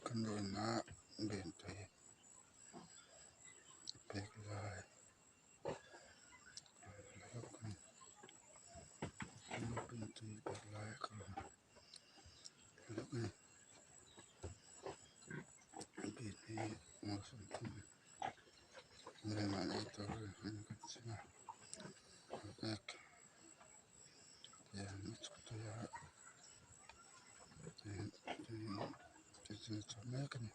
Kan rawina bean tui pek lai tui pek lai ka rawn lawk a ni bean hi mahni tur an ching a pek mek a ni.